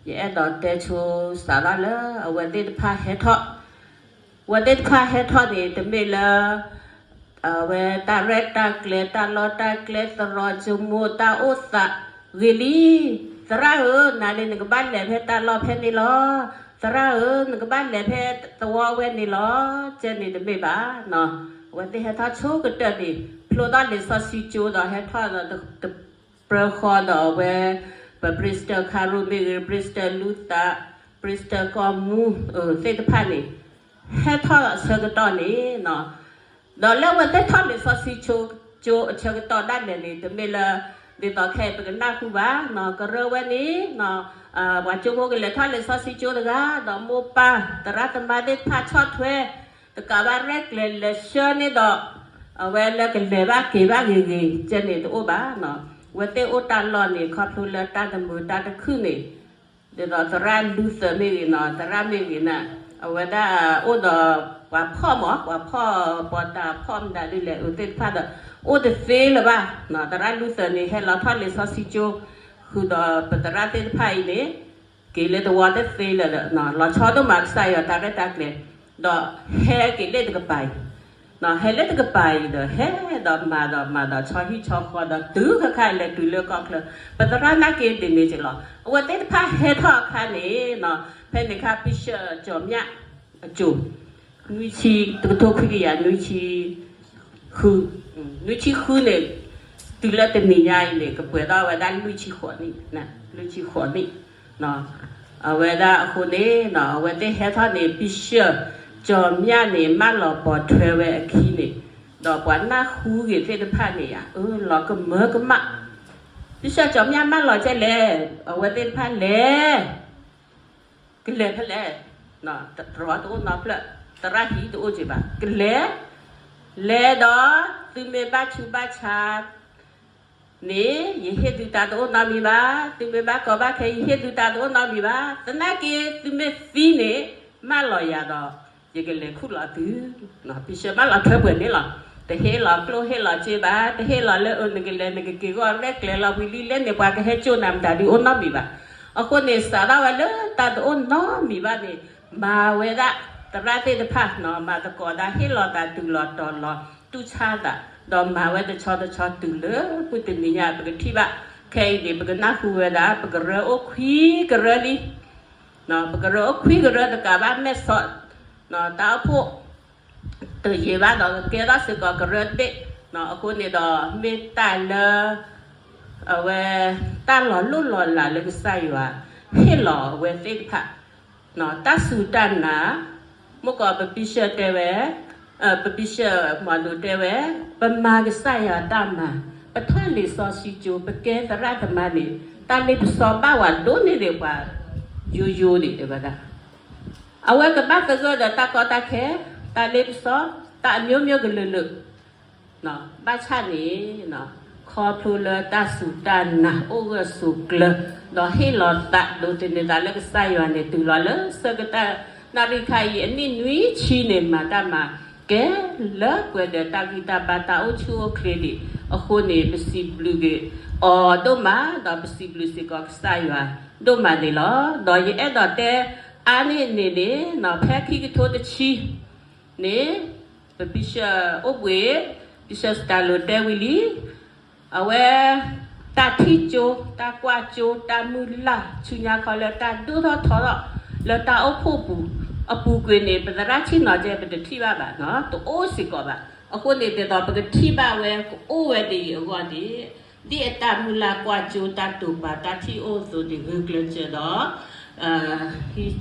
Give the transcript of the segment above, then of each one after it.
ယအဲၣ်ဒိးတဲဆိစးထီၣ်လၢအဝဲသ့ၣ်တဖၣ်ဟဲထီၣ်, အဝဲသ့ၣ်တဖၣ်ဟဲထီၣ်န့ၣ် တမ့ၢ်လၢ အဝဲတၢ်ရဲၣ်တၢ်ကျဲၤ တၢ်လီၢ်တၢ်ကျဲ သရိာ်ကၠိမိၢ် တၢ်အိၣ်သးဂ့ၤလံ, သရၣ်ဧၢ, နၤန့ၣ်နကဘၣ်လဲၤဖဲတၢ်လီၢ်ဖဲန့ၣ်လီၤ. သရၣ်ဧၢ, နကဘၣ်လဲၤဖဲသဝီဝဲန့ၣ်လီၤ. ကဲန့ၣ်တမ့ၢ်ဘၣ်. အဝဲသ့ၣ်ဟဲထီၣ်ဆိကတၢၢ်န့ၣ် ဖျိထီၣ်လံာ်စီဆှံကၠိဒီးဟဲထီၣ်ဒီး တပြၢဃီဒီးအဝဲ ပ Bristol ခါရိမ့ၢ်ဂ့ၤ Bristol လူသး Bristol ကီၢ်မူ သ့ၣ်တဖၣ်န့ၣ် ဟဲထီၣ်အဆၢကတီၢ်န့ၣ် ဒီးလၢအဝဲသ့ၣ်ထီၣ်လံာ်စီဆှံကၠိအဆၢကတီၢ်ဒၣ်လဲာ်န့ၣ် တမ့ၢ်လၢ ဒ်သိးခဲအံၤပကနၢ်ဟူဘၣ်, ကရၢဝဲန့ၣ် ပှၤကၠိဖိကလဲၤထီၣ်လံာ်စီဆှံကၠိတဂၤ ဒီးမိၢ်ပၢ်သရၣ်သမါသ့ၣ်တဖၣ်ဆီၣ်ထွဲ တကးဘၣ်ရဲၣ်ကျဲၤလဲၤဆှၢန့ၣ်ဒီး အဝဲလၢကလဲၤဘၣ်က့ၤဘၣ်ဂ့ၤဂ့ၤ ကဲန့ၣ်တအိၣ်ဘၣ်. အဝဲသ့ၣ်အိၣ်တၢ်လီၢ်န့ၣ် ခီဖျိလၢတၢ်တမုာ်တၢ်တခုၣ်န့ၣ် ဒ်သိးသရၣ်လူသၢမ့ၢ်ဂ့ၤနီၤ သရၣ်မ့ၢ်ဂ့ၤန့ၣ် အဝဲဒၣ်အိၣ်ဒီးပှၤဖီၣ်မး ပှၤဖီၣ်ပီၤတၢ်ဖီၣ်မတၤဒ်လဲၣ် အဝဲသ့ၣ်တဖၣ်ဒီး အိၣ်တသ့လၢၤဘၣ်. သရၣ်လူသၢန့ၣ် ဟဲလီၤထီၣ်လံာ်စီဆှံကၠိ ဃုာ်ဒီးပသရၣ်သ့ၣ်တဖၣ်အံၤန့ၣ် က့ၤလၢသဝီတသ့လၢၤဒီး လီၤဆီဒိၣ်မးကစၢ်ယွၤတၢ်ရဲၣ်တၢ်ကျဲၤ ဒီးဟဲက့ၤလၢတကပၤအံၤ ဟဲလၢတကပၤအံၤဒီး ဟဲဒီးမၤဒီးမၤဒီးဆီဟံၣ်ဆီဃီဒီးတုၤခဲခါအံၤလဲၤတုၤလၢကီၢ်ချၢ ပသရၣ်နာ်က့ၤဒ်န့ၣ်က့ၤလီၤ. အဝဲသ့ၣ်တဖၣ်ဟဲထီၣ်အခါန့ၣ် ဖဲန့ၣ်ခါ Bishop ကၠီၤမျၣ်အစိၤ နွံဆံ တကထိခွံကယၤနွံဆံ ဃု နွံဆံဃုန့ၣ် တုၤလၢတနံၤညါအံၤန့ၣ် ကပှဲၤထီၣ်ဝဲဒၣ်လွံၢ်ဆံဃိးနံၣ် လွံၢ်ဆံဃိးနံၣ် အဝဲဒၣ်အဃိန့ၣ် အဝဲသ့ၣ်ဟဲထီၣ်န့ၣ် Bishop ကၠီၤမျၣ်န့ၣ် မၢလီၤပိာ်ထွဲဝဲအခံန့ၣ် ဒီးပှၤနၢ်ဟူဂ့ၤသ့ၣ်တဖၣ်န့ၣ်ယါ အၢ လီၤကမၢကမၣ် Bishop ကၠီၤမျၣ်မၢလီၤကဲလဲၣ် အဝဲသ့ၣ်တဖၣ်လဲၤ ကလဲၤဖဲလဲၣ် တြီတအိၣ်နီတဖျၢၣ် သရၣ်ဟံၣ်တအိၣ်က့ၤဘၣ် ကလဲၤ လဲၤဒီး သုမ့ၢ်ဘၣ်ဆူးဘၣ်ဆါ န့ၣ် ယဟ့ၣ်သုတၢ်တအိၣ်နီတမံၤဘၣ်, သုမ့ၢ်ဘၣ်ကီဘၣ်ခဲ ယဟ့ၣ်သုတၢ်တအိၣ်နီတမံၤဘၣ်, သနာ်က့ သုမ့ၢ်သံန့ၣ် မၢလီၤယၤဒီး ယကလဲၤခူၣ်လီၤသု, Bishop မၢလီၤထွဲပှဲၤန့ၣ်လီၤ. တဟ့ၣ်လီၤကျိၣ်ဟ့ၣ်လီၤစ့ဘၣ်, တဟ့ၣ်လီၤလၢအနကလဲၤနကက့ၤဂီၢ်ရဲၣ်ကျဲၤလီၤပှံၤလံလဲၣ်န့ၣ် ပှၤကဟဲကၠိၣ်နၤမတၤဒုးအိၣ်နီတမံၤဘၣ်. အဃိန့ၣ် စးထီၣ်ဝဲလၢတၢ်တအိၣ်နီတမံၤဘၣ်န့ၣ် မၤဝဲဒၣ် သရၣ်သ့ၣ်တဖၣ် မၤသကိးဒၣ်ဟ့ၣ်လီၤသးတုၤလီၤတီၤလီၤ တူၢ်ဆါသး ဒီးမၤဝဲတဆီတဆီတုၤလၢမုၢ်တနံၤညါ ပကထံၣ်ဘၣ် ခဲအံၤန့ၣ် ပကနၢ်ဟူဝဲဒၣ် ပကရၢအိၣ်ခွံကရၢလံ ပကရၢအိၣ်ခွံကရၢတကးဘၣ်မဲာ်ဆီး တၢ်အိၣ်ဖှိၣ် တယံာ်ဘၣ်ဒီးကကဲထီၣ်စ့ၢ်ကီးကရၢတဘ့ၣ် အဃိန့ၣ်ဒီး မ့ၢ်တၢ်လၢ အဝဲ တၢ်လီၤလိၢ်လီၤလးလၢကစၢ်ယွၤ ဟ့ၣ်လီၤအဝဲသ့ၣ်တဖၣ် တၢ်စူၢ်တၢ်နာ် မ့ၢ်ကီးပ Bishop တဲဝဲ ပ Bishop မၤဒိးတဲဝဲ ပမၤကစၢ်ယွၤတၢ်မၤ ပထီၣ်လံာ်စီဆှံကၠိ ပကဲသရၣ်သမါန့ၣ် တၢ်လ့ပစီဘၣ်ဝဲဒိၣ်န့ၢ်ဒံးပှၤ ယိယိန့ၣ်တဲဝဲဒၣ် အဝဲကဘၣ်သဂၢၢ်ဒီးတၢ်ကီတၢ်ခဲ တၢ်လ့ပစီ တၢ်အမျိုးမျိုးကလုာ်လုာ် ဘၣ်ဆၣ်န့ၣ် ခီဖျိလၢတၢ်စူၢ်တၢ်နာ်အိၣ်ဂၢၢ်ဆိးကျၢၤ ဒီးဟ့ၣ်လီၤသးဒိးသန့ၤသးလၢကစၢ်ယွၤန့ၣ် တုၤလီၤလၢဆၢကတီၢ်နၣ်ရံၣ်ခါအံၤ အနံၣ်နွံဆံန့ၣ် မၤတၢ်မၤကဲလၢပှဲၤဒီးတၢ်ဂံၢ်တၢ်ဘါတၢ်အိၣ်ဆူၣ်အိၣ်ချ့ဒံး အဃိန့ၣ် ပစံးဘျုးက့ၤအီၤဒိၣ်မး ဒီးပစံးဘျုးစ့ၢ်ကီးကစၢ်ယွၤဒိၣ်မးန့ၣ်လီၤ. ဒီးယအဲၣ်ဒိးတဲအါန့ၢ်န့ၣ်န့ၣ် ဖဲခံကထိတဆံ န့ၣ် ပ Bishop အိၣ်ဘှံး Bishop စတၢ်လိၤတဲဝံၤလံ အဝဲ တၢ်ထံၣ်ကၠိ တၢ်ကွၢ်ကၠိ တၢ်မုၢ်လၢ် ဆူညါခီလၢတၢ်ဒိၣ်ထီၣ်ထီထီၣ် လၢတၢ်အိၣ်ဖှိၣ်ပူၤ အပူၤကွံာ်န့ၣ် ပသရၣ်ဆ့ၣ်နီၤကဲ ပတထံၣ်ဘၣ်ဘၣ်နီၤ တအိၣ်စ့ၢ်ကီးဘၣ်. အဃိန့ၣ် ဒ်သိးပကထံၣ်ဘၣ်ဝဲ ကအိၣ်ဝဲဒ်အံၤအဂီၢ်န့ၣ် ဒ်အတၢ်မုၢ်လၢ်ကွၢ်ကၠိ တၢ်တိာ်ပာ်တၢ်ထံၣ်အိၣ်အသိးန့ၣ် ဂုာ်ကျဲးစၢးဒီး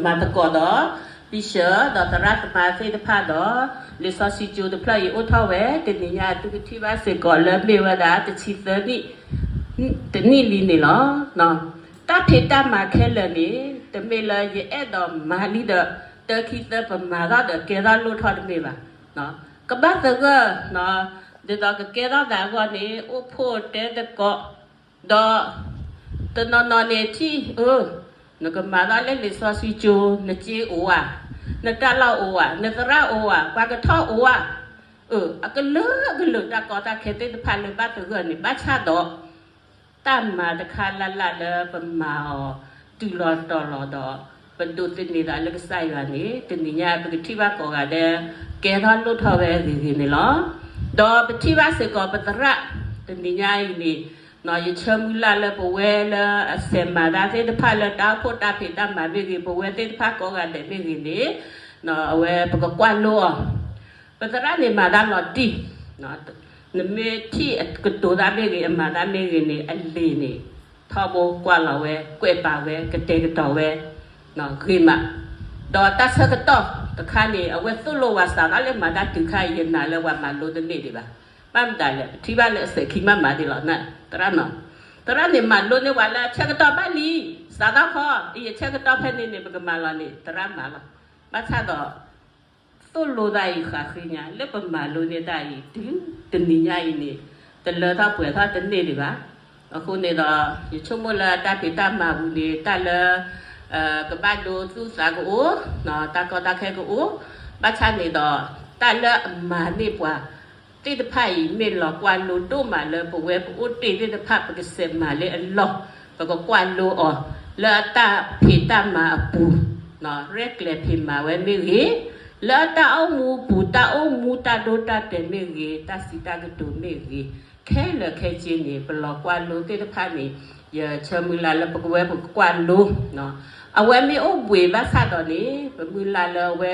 မၤသကိးဒီး Bishop ဒီးသရၣ်သမါသ့ၣ်တဖၣ်ဒီး လံာ်စီဆှံကၠိတဖျၢၣ်အံၤအိၣ်ထီၣ်ဝဲ တနံၤညါသုကထံၣ်ဘၣ်စ့ၢ်ကီးလၢမ့ၢ်ဝဲဒၣ်တဆံသၢနံၣ် တနံၣ်လံန့ၣ်လီၤ. တၢ်ဖံးတၢ်မၤခဲလၢာ်န့ၣ် တမ့ၢ်လၢယအဲၣ်ဒိးမၤလံဒီး တၢခံသၢပမၤထီၣ်ဒီးကဲထီၣ်လိၣ်ထီၣ်တမ့ၢ်ဘၣ်. ကဘၣ်သဂၢၢ် ဒ်သိးကကဲထီၣ်သးအဂီၢ်န့ၣ် အိၣ်ဖှိၣ်တဲသကိး ဒီး တနီၤနီၤန့ၣ်ထံၣ်အၢ နကမၤထီၣ်လၢလံာ်စီဆှံကၠိ နစ့အိၣ်ဧါ, နတၢ်လီၢ်အိၣ်ဧါ, နသရၣ်အိၣ်ဧါ, ပှၤကထီၣ်အိၣ်ဧါ, အကလုာ်ကလုာ်တၢ်ကီတၢ်ခဲသ့ၣ်တဖၣ်လၢဘၣ်သဂၢၢ်န့ၣ် ဘၣ်ဆၣ်ဒီး တၢ်မၤတခါလၢ်လၢ်လၢပမၤအီၤ တုၤလီၤတီၤလီၤဒီး ပဒိးသန့ၤသးလၢကစၢ်ယွၤန့ၣ် တနံၤညါပကထံၣ်ဘၣ်ကိးဂၤဒဲး ကဲထီၣ်လိၣ်ထီၣ်ဝဲဂ့ၤဂ့ၤန့ၣ်လီၤ. ဒီးပထံၣ်ဘၣ်စ့ၢ်ကီးပသရၣ် တနံၤညါအံၤန့ၣ် ယဆၢမုၢ်လၢ်လၢပဝဲလၢအဆဲးမၤတၢ်သ့ၣ်တဖၣ်လၢတၢ်အိၣ်ဖှိၣ်တၢ်ဖံးတၢ်မၤမ့ၢ်ဂ့ၤ ပဝဲသ့ၣ်တဖၣ်ကိးဂၤဒဲးမ့ၢ်ဂ့ၤန့ၣ် အဝဲပကကွၢ်လိအီၤ ပသရၣ်န့ၣ်မၤတၢ်လီၤတံၢ်, နမ့ၢ်ထံၣ်အကတိၤတၢ်မ့ၢ်ဂ့ၤ အမၤတၢ်မ့ၢ်ဂ့ၤန့ၣ် အလံာ်န့ၣ် ထီဘိကွၢ်လီၤဝဲ ကွဲးပာ်ဝဲ ကတဲာ်ကတီၤဝဲ ဂ့ၤမး, ဒီးတၢ်ဆၢကတီၢ်တခါန့ၣ် အဝဲသိၣ်လိဝဲစးထီၣ်လၢမၤတၢ်တုၤခါအံၤ ယနာ်လၢပှၤမၤလိတန့ၢ်ဒံးဘၣ်. ဘၣ်မတၤလဲၣ် ပထံၣ်ဘၣ်လၢအစဲးခံမးမၤဒံးလီၤ သရၣ်နီၤ, သရၣ်န့ၣ်မၤလိန့ၢ်ပှၤလၢအဆၢကတီၢ်ဘၣ်လံ, စးထီၣ်ခီ ယဆၢကတီၢ်ဖဲန့ၣ်န့ၣ် ပကမၤလီၤန့ၣ် သရၣ်မၤလီၤ. ဘၣ်ဆၣ်ဒီး သိၣ်လိတၢ်အံၤဃးဃ့ညါ လၢပမၤလိန့ၢ်တၢ်အံၤ တုၤတနံၤညါအံၤန့ၣ် တလၢထီၣ်ပှဲၤထီၣ်တန့ၢ်ဒံးဘၣ်. အဃိန့ၣ်ဒီး ယဆိကမိၣ်လၢတၢ်ဖံးတၢ်မၤပူၤန့ၣ် တၢ်လၢ ကဘၣ်ဒိသူၣ်သးကအိၣ်, တၢ်ကီတၢ်ခဲကအိၣ်, ဘၣ်ဆၣ်န့ၣ်ဒီး တၢ်လၢအမၤန့ၢ်ပှၤ သ့ၣ်တဖၣ်အံၤ မ့ၢ်လီၤကွၢ်လိဒိၣ်မးလၢပဝဲပအိၣ်တ့ၢ်သ့ၣ်တဖၣ် ပကဆဲးမၤလၢအလီၢ်, ပကကွၢ်လိအီၤ လၢအတၢ်ဖံးတၢ်မၤအပူၤ, ရဲၣ်ကျဲၤဖံးမၤဝဲမ့ၢ်ဂ့ၤ, လၢအတၢ်အိၣ်မူအပူၤ တၢ်အိၣ်မူတၢ်ဒိတၢ်တဲာ်မ့ၢ်ဂ့ၤ, တၢ်စံးတၢ်ကတိၤမ့ၢ်ဂ့ၤ, ခဲလၢာ်ခဲဆ့န့ၣ် ပလီၤကွၢ်လိသ့ၣ်တဖၣ်န့ၣ် ယဆၢမုၢ်လၢ်လၢပကဝဲပကကွၢ်လိ, အဝဲမ့ၢ်အိၣ်ဘှံးဘၣ်ဆၣ်ဒီးန့ၣ် ပမုၢ်လၢ်လၢအဝဲ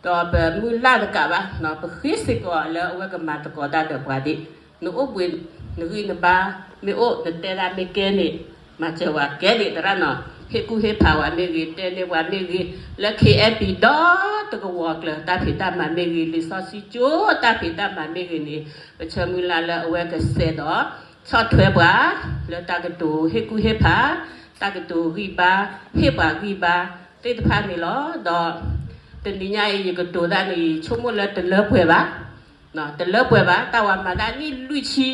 ဒီးပမုၢ်လၢ်တကးဘၣ်, ပဃ့စ့ၢ်ကီးလၢအဝဲကမၤသကိးတၢ်ဒီးပှၤဒံး, နအိၣ်ဘှံး နဂံၢ်နဘါမ့ၢ်အိၣ် နတဲဒၣ်မ့ၢ်ကဲန့ၣ် မၤစၢၤဝဲကဲဒံးသရၣ်နီၤ, ဟ့ၣ်ကူၣ်ဟ့ၣ်ဖးဝဲမ့ၢ်ဂ့ၤ တဲန့ၢ်ပှၤမ့ၢ်ဂ့ၤ, လၢ KNP ဒီတကဝီၤကျၢၤ တၢ်ဖံးတၢ်မၤမ့ၢ်ဂ့ၤ လံာ်စီဆှံကၠိတၢ်ဖံးတၢ်မၤမ့ၢ်ဂ့ၤန့ၣ် ပဆၢမုၢ်လၢ်လၢအဝဲကစဲးဒီး ဆီၣ်ထွဲပှၤ လၢတၢ်ကတိၤဟ့ၣ်ကူၣ်ဟ့ၣ်ဖး, တၢ်ကတိၤဂံၢ်ဘါ, ဟ့ၣ်ပှၤဂံၢ်ဘါသ့ၣ်တဖၣ်န့ၣ်လီၤ. ဒီးတနံၤညါအံၤ ယကတိၤတၢ်န့ၣ် ယဆိကမိၣ်လၢတလၢပှဲၤဘၣ်, တလၢပှဲၤဘၣ်, တၢ်ဝဲမၤတၢ်နံၣ်လွံၢ်ဆံ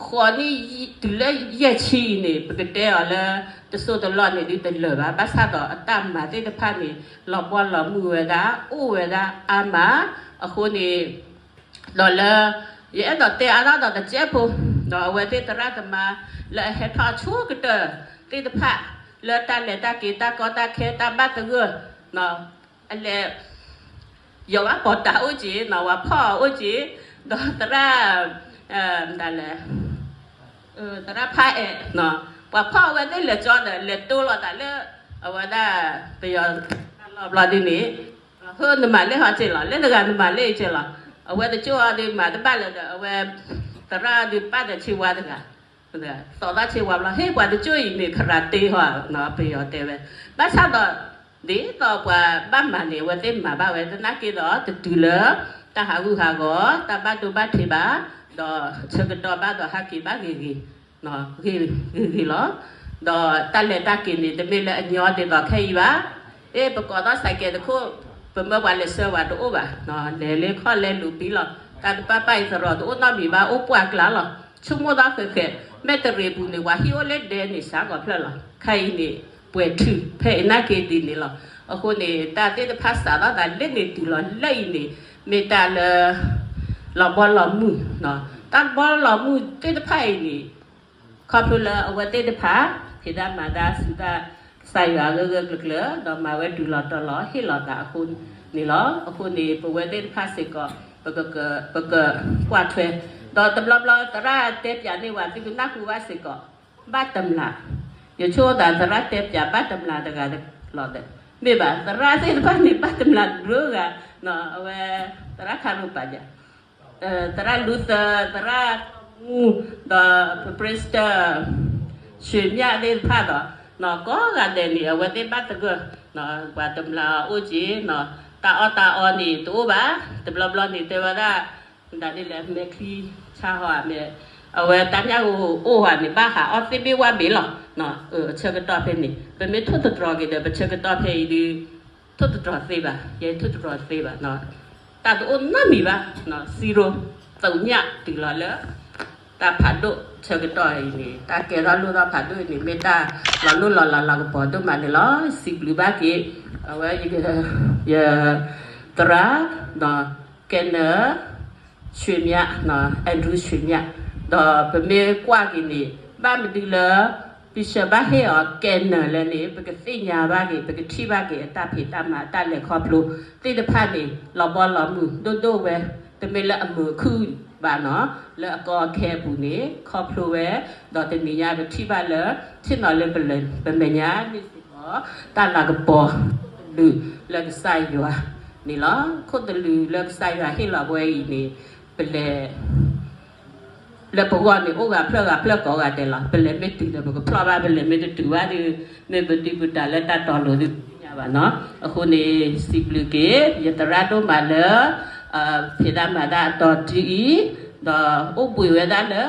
ဃိးနံၣ်တုၤလၢယဲၢ်ဆံအံၤန့ၣ် ပကတဲအီၤလၢ တစိၢ်တလီၢ်န့ၣ်ဒုးတလၢာ်ဘၣ်, ဘၣ်ဆၣ်ဒီးအတၢ်မၤသ့ၣ်တဖၣ်န့ၣ် လီၤဘီလီၤမုၢ်ဝဲဒၣ် အိၣ်ဝဲဒၣ်အါမး, အဃိန့ၣ် ဒီးလၢ ယအဲၣ်ဒိးတဲအါထီၣ်ဒီးတစဲးဖိ, ဒီးအဝဲသ့ၣ်သရၣ်သမါ လၢအဟဲထီၣ်အဆိကတၢၢ်သ့ၣ်တဖၣ် လၢတၢ်လဲၤတၢ်က့ၤ တၢ်ကီတၢ်ခဲ တၢ်ဘၣ်သဂၢၢ်, အလဲၤ ယီၤဘၣ်ပီၤတၢ်အိၣ်က့ၤ, ဝၤဖီၣ်အအိၣ်က့ၤ, ဒီးသရၣ် မတၤလဲၣ် သရၣ်ဖးအဲၣ်, ပှၤဖီၣ်အဝဲသ့ၣ်လဲၤကၠီဒီး လဲၤတိလိာ်သးလၢ အဝဲဒၣ် ပယီၤတၢ်လီၢ်ဘျီဒ်န့ၣ်, ဟၢနမၤလဲၢ်ဟီက့ၤလီၤ, လဲၢ်တဂၤနမၤလဲၢ်အံၤက့ၤလီၤ, အဝဲတကၠိၣ်အီၤဒုးမၤတဘၣ်လၢၤဒီး အဝဲ သရၣ်ဒုးပာ်ဒီးဆ့ဝါတဂၤ, သိးသီဆ့ဝါဘျီ ဟ့ၣ်ပှၤတကၠိၣ်အံၤမ့ၢ်ခရၤတ့ဟီ ပယီၤတဲဝဲ, ဘၣ်ဆၣ်ဒီး ဒ်သိးပှၤဘၣ်မၤန့ၣ် အဝဲသ့ၣ်မၤဘၣ်ဝဲ သနာ်က့ဒီး တတုၤလၢ တၢ်ဟးဂူာ်ဟးဂီၤ တၢ်ဘၣ်ဒိဘၣ်ထံးဘၣ်, ဒီးဆၢကတီၢ်ဘၣ်ဒီးဟးက့ၤဘၣ်ဂ့ၤဂ့ၤ ဂ့ၤဂ့ၤလီၤ. ဒီးတၢ်လဲၤတၢ်က့ၤန့ၣ် တမ့ၢ်လၢအညီဒ်သိးခဲအံၤဘၣ်. အ့ ပကိးသီၣ်စဲးကဲးတခိၣ် ပမၢပှၤလဲၤဆှၢဝဲတအိၣ်ဘၣ်, လဲၤလၢခီၣ်လဲၤလူၤပံလီၤ. တၢ်တပာ်ပာ်အံၤသရိာ်တအိၣ်နီတမံၤဘၣ် အိၣ်ပှၢ်ကျါလီၤ. ဆိကမိၣ်သီဃဲးဃဲး မဲၢ်တရံးပူၤန့ၣ် ပှၤဟံၣ်အိၣ်လၢဒဲန့ၣ် စှၤကီးဖျၢၣ်လီၤ. ခဲအံၤန့ၣ် ပှဲၤထုးဖဲအံၤနာ်က့ဒ်န့ၣ်လီၤ. အဃိန့ၣ် တၢ်သ့ၣ်တဖၣ်စးထီၣ်သးလၢန့ၣ်တုၤလီၤလၢအံၤန့ၣ် မ့ၢ်တၢ်လၢ လီၤဘီလီၤမုၢ်, တၢ်ဘီလီၤမုၢ်သ့ၣ်တဖၣ်အံၤန့ၣ် ခီဖျိလၢအဝဲသ့ၣ်တဖၣ် ဖံးတၢ်မၤတၢ်ဆူးတၢ်ကစၢ်ယွၤဂၢၢ်ဂၢၢ်ကျၢၤကျၢၤ ဒီးမၤဝဲတုၤလီၤတီၤလီၤဟ့ၣ်လီၤသးအဃိန့ၣ်လီၤ. အဃိန့ၣ် ပဝဲသ့ၣ်တဖၣ်စ့ၢ်ကီး ပက ပကကွၢ်ထွဲ, ဒီးတဘျီဘျီသရၣ်တဲပၠးန့ၢ်ဝဲ သုကနၢ်ဟူဘၣ်စ့ၢ်ကီး ဘၣ်တမျး, ယဆိကမိၣ်သးသရၣ်တဲပၠးဘၣ်တမျးတဂၤလီၤဒီး မ့ၢ်ဘၣ် သရၣ်သ့ၣ်တဖၣ်န့ၣ် ဘၣ်တမျးတြၢဂၤ, အဝဲ သရၣ်ခါရူပာ်ယၤ သရၣ်လူသၢ သရၣ်မူ ဒီး ပ president ရွှေမြတ် သ့ၣ်တဖၣ်ဒီး ကိးဂၤဒဲးန့ၣ် အဝဲသ့ၣ်ဘၣ်သဂၢၢ်, ပှၤတမျးအိၣ်က့ၤ, တၢ်အီၣ်တၢ်အီန့ၣ်တအိၣ်ဘၣ်, တဘျီဘျီန့ၣ်တဲဝဲဒၣ် မတၤဒ်လဲၣ် မဲာ်ချံဆါဟီ မ့ၢ် အဝဲတၢ်ညၣ်ဂိၢ်အိၣ်ဟီန့ၣ် ဘၣ်ဟးအီၣ်သ့ၣ်ဘ့ၣ်ဝၣ်ဘ့ၣ်လီၤ. အဆၢကတီၢ်ဖဲန့ၣ် ပမ့ၢ်ထိၣ်သတြီၤက့ၤဒီး ပဆၢကတီၢ်ဖဲအံၤဒုး ထိၣ်သတြီၤသ့ဘၣ်, ယဲထိၣ်သတြီၤသ့ဘၣ်, တၢ်တအိၣ်နီတမံၤဘၣ်, zero သုးညၣ်တုၤလီၤလၢ တၢ်ဖးဒိၣ်ဆၢကတီၢ်အံၤန့ၣ် တၢ်ကဲထီၣ်လိၣ်ထီၣ်ဖးဒိၣ်အံၤန့ၣ် မ့ၢ်တၢ်လီၤလိၢ်လီၤလးလီၤကပီၤဒိၣ်မးန့ၣ်လီၤ. စံးဘျုးဘၣ်က့ၤ အဝဲ ယ သရၣ် ဒီး ကဲနၢ ရွှေမြတ်, Andrew ရွှေမြတ်, ဒီးပမ့ၢ်ကွၢ်က့ၤန့ၣ် ဘၣ်မနုၤလၢ ယဆၢဘၣ်ဟ့ၣ်အီၤကဲနၢၤလၢန့ၣ် ပကသ့ၣ်ညါဘၣ်က့ၤ ပကထံၣ်ဘၣ်က့ၤအတၢ်ဖံးတၢ်မၤအတၢ်လဲၤခီဖျိသ့ၣ်တဖၣ်န့ၣ် လီၤဘီလီၤမုၢ်ဒိၣ်ဒိၣ်ဝဲ တမ့ၢ်လၢအမုာ်အခုၣ်ဘၣ်နီၤ လၢအကီအခဲအပူၤန့ၣ် ခီဖျိဝဲ ဒီးတနံၤညါပထံၣ်ဘၣ်လၢ ထံၣ်နီၤလၢပလဲၤ ပမဲာ်ညါန့ၣ်စ့ၢ်ကီး တၢ်လၤကပီၤ တလုာ်လၢကစၢ်ယွၤန့ၣ်လီၤ. ခိၣ်တလုာ်လၢကစၢ်ယွၤဟ့ၣ်လီၤဝဲအံၤန့ၣ် ပလဲၤ လၢပဂီၢ်န့ၣ် အိၣ်ဂၤဖျၢၣ်ဂၤဖျၢၣ်ကိးဂၤဒဲးလီၤ. ပလဲၤမ့ၢ်တုၤဒီး ပကဖျီၣ်ဘၣ်, ပလဲၤမ့ၢ်တတုၤဘၣ်ဒီး မ့ၢ်ပဒုးပတၤလၢတၢ်တီၤလိၤသ့ၣ်ညါဘၣ်နီၤ. အဃိန့ၣ် စံးဘျုးက့ၤ ယသရၣ်ဒိၣ်မးလၢ ဖံးတၢ်မၤတၢ်အတီၤတံၢ်အံၤ, ဒီးအိၣ်ဘှံးဝဲဒၣ်လၢ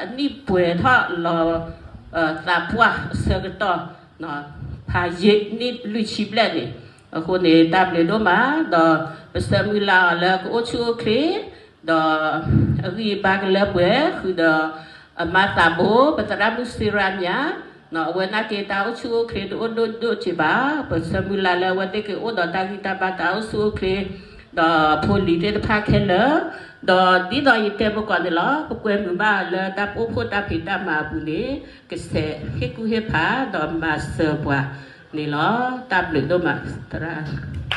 အနံၣ်ပှဲၤထီၣ်လီၤ သးပှၢ်အဆၢကတီၢ် ဖးယံာ်နံၣ်လွံၢ်ဆံဘျဲၣ်န့ၣ်, အဃိန့ၣ် တၢ်ဘျုးဒိၣ်မး, ဒီးပဆၢမုၢ်လၢ်အီၤလၢကအိၣ်ဆူၣ်အိၣ်ချ့, ဒီးအဂံၢ်အဘါကလၢပှဲၤဃုာ်ဒီး အမါသးဘိ ပသရၣ်မုၣ်စ့ရါမၠါ, အဝဲနာ်က့ၤတၢ်အိၣ်ဆူၣ်အိၣ်ချ့တအိၣ်ဒိၣ်ဒိၣ်က့ၤဘၣ်, ပဆၢမုၢ်လၢ်လၢအဝဲသ့ၣ်ကအိၣ်ဒီးတၢ်ဂံၢ်တၢ်ဘါတၢ်အိၣ်ဆူၣ်အိၣ်ချ့, ဒီးဖိလံၤသ့ၣ်တဖၣ်ခဲလၢာ်, ဒီးဒ်သိးယတဲပကိးန့ၣ်လီၤ, ပကွဲမုာ်ဘၣ်လၢတၢ်အိၣ်ဖှိၣ်တၢ်ဖံးတၢ်မၤအပူၤန့ၣ် ကဆဲးဟ့ၣ်ကူၣ်ဟ့ၣ်ဖးဒီးမၤစၢၤပှၤန့ၣ်လီၤ. တၢ်ဘျုးဒိၣ်မးသရၣ်